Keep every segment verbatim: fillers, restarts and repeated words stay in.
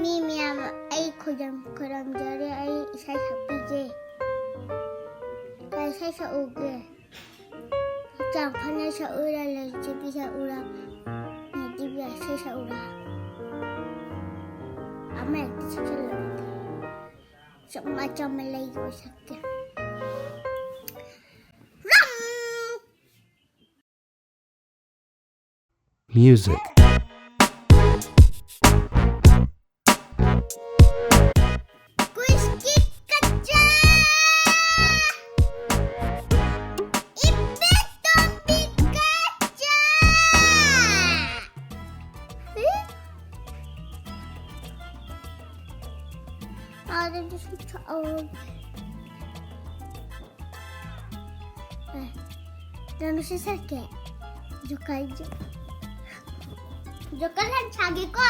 ꯃꯤ ꯃꯌꯥꯝ, ꯑꯩ ꯈꯨꯔꯨꯝ-, ꯈꯨꯔꯨꯝꯖꯔꯤ, ꯑꯩ ꯏꯁꯩ ꯁꯛꯄꯤꯒꯦ꯫ ꯀꯩ ꯏꯁꯩ ꯁꯛꯎꯒꯦ? ꯍꯛꯆꯥꯡ ꯐꯅ ꯁꯛꯎꯔ, ꯂꯩꯖꯕꯤ ꯁꯛꯎꯔ, ꯅꯨꯡꯇꯤꯕꯤ ꯏꯁꯩ ꯁꯛꯎꯔ? ꯑꯃ ꯍꯦꯛꯇ ꯁꯛꯆꯜꯂꯣ꯫ ꯆꯞ ꯃꯥ-, ꯆꯞ ꯃꯥꯟꯅ ꯂꯩ ꯑꯣꯏ ꯁꯛꯀꯦ꯫ Music. Kuski kacha. Ipe tombi kacha. Eh? Ah, they just try. Nanu sisake. Jokai jo. Jokai lan chage ko.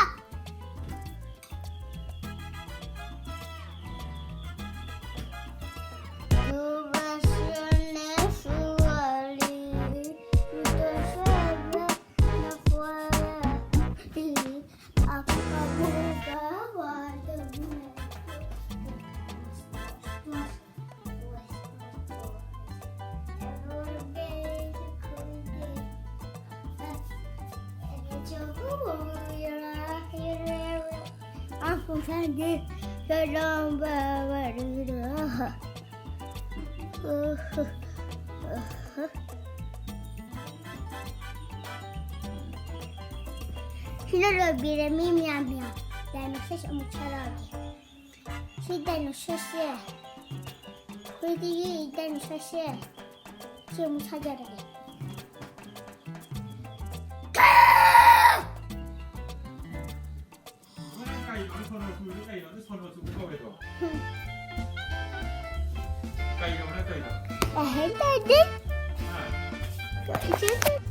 ꯁꯤꯅ ꯂꯣꯏꯕꯤꯔꯦ ꯃꯤ ꯃꯌꯥꯝ ꯃꯌꯥꯝ꯫ Dinosaur ꯑꯃꯨꯛ ꯁꯥꯔꯛꯑꯒꯦ꯫ ꯁꯤ dinosaurꯁꯦ, ꯑꯩꯈꯣꯏꯗꯤ dinosaurꯁꯦ, ꯁꯤ ꯑꯃꯨꯛ ꯁꯥꯖꯔꯒꯦ꯫ ꯅꯪ ꯀꯩꯅꯣ ꯁꯣꯅꯣ ꯆꯨꯕꯗꯣ ꯀꯩꯅꯣ? ꯑꯗꯨ ꯁꯣꯅꯣ ꯆꯨꯕ ꯀꯧꯋꯦꯗꯣ꯫ ꯀꯩꯅꯣ ꯅꯪ ꯇꯧꯔꯤꯗꯣ? ꯑꯍꯦ, ꯇꯧꯗꯦ꯫ ꯍꯥ? ꯀꯩꯁꯨ ꯇꯧꯗꯦ꯫